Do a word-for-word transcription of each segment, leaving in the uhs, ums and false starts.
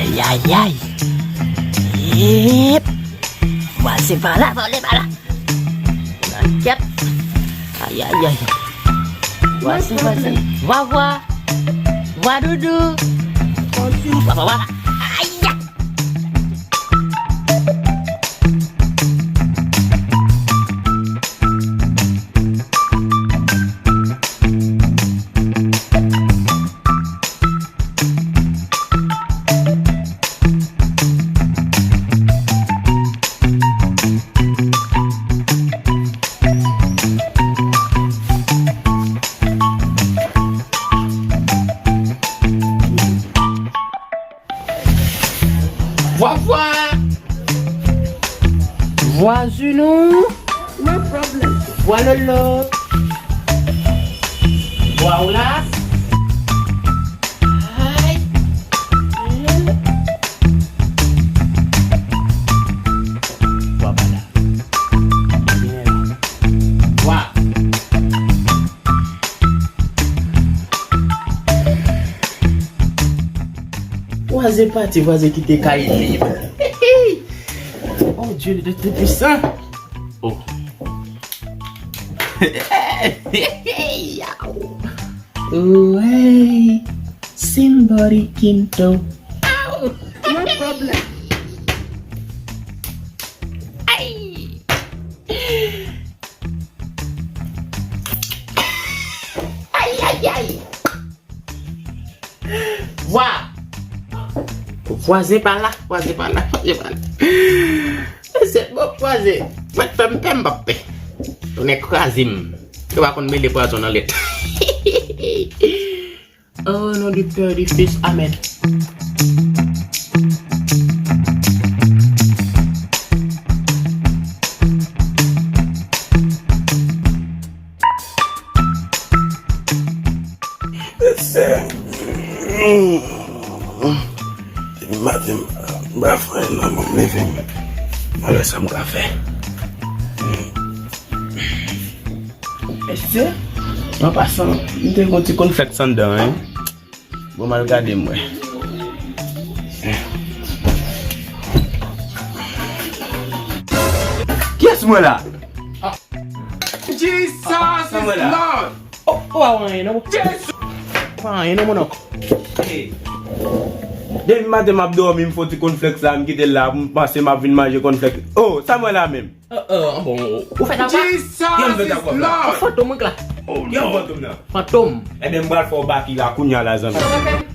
Ayayay. Yep. Vwazen pa la, vole pa la. Kèt. Ayayay. Vwazen, vwazen. Vwa, vwa. Vwa doudou. Vwa, vwa, vwa. Ayayay. Vwa, vwa. Vwa Zounou. No problem. Vwa Lolo. Vwa Oulas. Ay. Vwa Bala. Vwa. Vwazen pati, vwazen kite kay li. Oh Dieu de Tout-Puissant. Oh. Yow. Wey. Somebody Kinto. Ow. No problem. Ay. Ay, ay, ay. Vwa. Vwazen pa la, vwazen pa la, vwazen pa la. Se bon vwazen. Mwen fè m pè m p ap pè. Tounen kraze m. Yo pa konn mele pwazon nan lèt. Oh non du Père, du Fils, amen. Mesye. Depi maten m pa fè anyen non, bon, m leve m. Mwen wè sa m ka fè. Mesye, an pasan, m te gon ti kònflèks anndan, wi. Bon, m al gade m wè. Kiyès mwen la? Jesus is Lord. Oh, oh, pa wè anyen non. Jezu. Pa anyen non, mon oncle. Depi maten m ap dòmi, m fè ti kònflèks la, m kite l la, m panse m ap vin manje kònflèks. Oh, sa m wè la menm? Oh, oh, bon, ou fè ta kwa? Jesus is Lord. Fantom mwen la. Oh, non. Fantom nan. Fantom. Ebyen, m pral fè w baki la kounya la, zanmi. M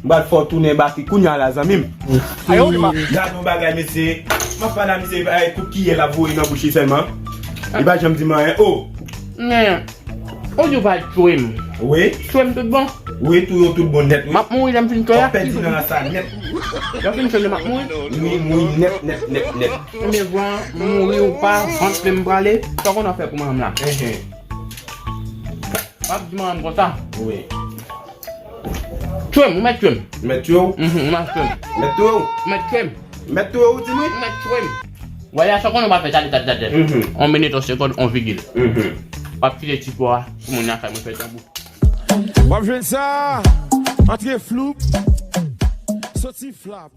pral fè w tounen baki kounya la, zanmi m. Ayo, ma. Gade yon bagay, mesye. M ap pale a misye, eh, kout kiyè l ap voye nan bouch li sèlman. Li pa janm di m anyen. Oh. Men, ou di w pral tchwe m. Wi. Tchwe m tout bon. Wi, touye w tout bon nèt, wi. M ap mouri lè m fin tchwe a. W ap pèdi nan rasa nèt. Lè m fin tchwe m, m ap mouri. Wi, mouri nèt, nèt, nèt, nèt. Ebyen, vwa, mouri ou pa, vant plen m prale, sa w konn ap fè pou manman m la. Enhen. W ap di manman m konsa. Wi. Tchwe m, ou mèt tchwe m. Mèt tchwe w? Mhm, ou mèt tchwe m. Mèt tchwe w? Mèt tchwe m. Mèt tchwe w, ou di mwen? Ou mèt tchwe m. Vwala, sa w konn ou pa fè, tade, tade, tade. Mhm. On minit, on segonn, on vigil. Mhm. W ap kite ti po a pou moun nan fè mwen fè tanbou. W ap jwenn sa, antre floup, soti flap.